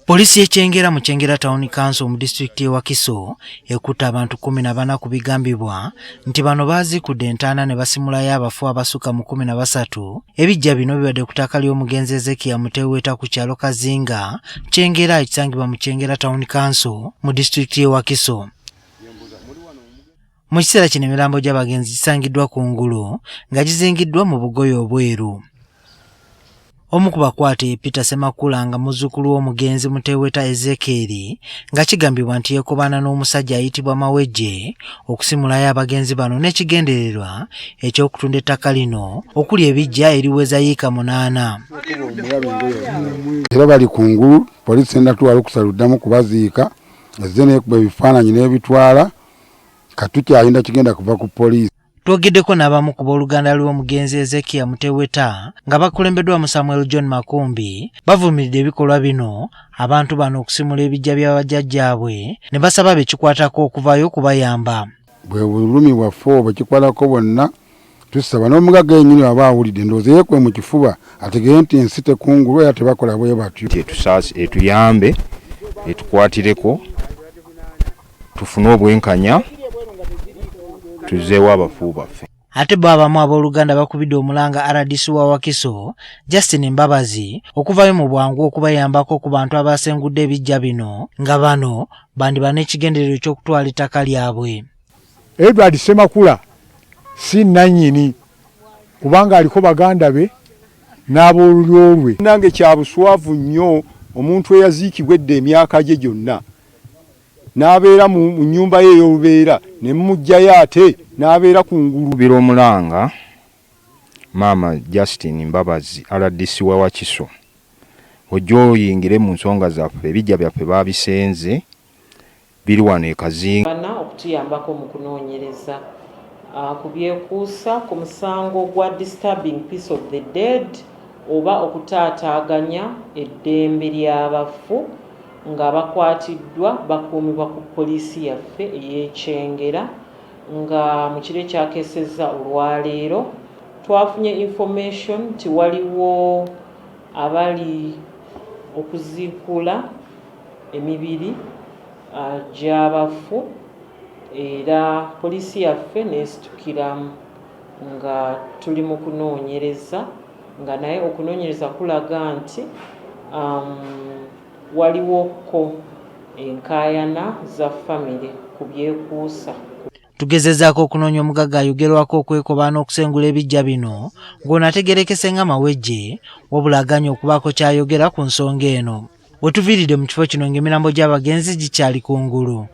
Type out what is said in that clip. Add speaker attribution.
Speaker 1: Poliisi y'e Kyengera mu Kyengera Town Council mu disitulikiti y'e Wakiso ekutte abantu 14 ku bigambibwa nti bano baaziikudde entaana ne basimulayo abafu abasukka mu 13. Ebiggya bino bibadde ku ttaka ly'omugenzi Ezekiel Muteweta ku kyalo Kazinga, Kyengera ekisangibwa mu Kyengera Town Council mu disitulikiti y'e Wakiso. Mu kiseera kino emirambo gy'abagenzi gisangiddwa ku ngulu nga gizingiddwa mu bugoye obweru. Omu ku bakwate ye Peter Ssemakula nga muzzukulu w'omugenzi Muteweta Ezekiel nga kigambibwa nti yeekobaana n'omusajja ayitibwa Mawejje okusimulayo abagenzi bano n'ekigendererwa eky'okutunda ettaka lino okuli ebiggya eriweza yiika 8.
Speaker 2: Era bali ku ngulu, poliisi tennatuwa lukusa luddamu kubaziika, ezze n'ekuba ebifaananyi n'ebitwala, kati tukyalinda kigenda kuva ku poliisi.
Speaker 1: Twogeddeko n'abamu ku booluganda lw'omugenzi Ezekiel Muteweta nga bakulembeddwamu Samuel John Makumbi bavumiridde ebikolwa bino abantu bano okusimula ebiggya bya bajjajjaabwe ne basaba be kikwatako okuvaayo okubayamba.
Speaker 2: Bwe bulumi bwaffe obwo kikwatako bonna, tusaba n'omugagga yennyini aba awulidde ndowooza yeekuwe mu kifuba ategeere nti ensi tekungulwa era tebakola bwe batyo.
Speaker 3: Etuyambe, etukwatireko, tufune obwenkanya, tuzzeewo abafu baffe.
Speaker 1: Ate bo abamu abooluganda bakubidde omulanga RDC wa Wakiso Justin Mbabazi okuvayo mu bwangu okubayambako ku bantu abasengudde ebiggya bino nga bano bandiba n'ekigendererwa eky'okutwala ettaka lyabwe.
Speaker 4: Edward Ssemakula si nnannyini kubanga aliko baganda be n'ab'olulyo lwe.
Speaker 5: Nange kya buswavu nnyo omuntu eyaziikibwa edda emyaka gye gyonna n'abeera mu nnyumba ye ey'olubeera ne mumuggyayo ate n'abeera ku ngulu.
Speaker 3: Nkubira omulanga maama Justine Mbabazi RDC wa Wakiso ojje oyingire mu nsonga zaffe, ebiggya byaffe baabisenze biri wano e Kazinga.
Speaker 6: Bana okutuyambako mu kunoonyereza ku byekuusa ku musango gwa disturbing peace of the dead oba okutaataaganya eddembe ly'abafu ng'abakwatiddwa bakuumibwa ku poliisi yaffe ey'e Kyengera nga mu kiro ekyakeesezza olwaleero twafunye information nti waliwo abali okuziikula emibiri gy'abafu era poliisi yaffe n'esitukiramu nga tuli mu kunoonyereza nga naye okunoonyereza kulaga nti waliwoko enkaayana za famire ku byekuusa.
Speaker 1: Tugezezaako okunoonya omugagga ayogerwako okwekobaana okusengula ebiggya bino ng'ono ategerekese nga Mawejje wabula agaanye okubaako ky'ayogera ku nsonga eno. We tuviiridde mu kifo kino ng'emirambo gy'abagenzi gikyali ku ngulu.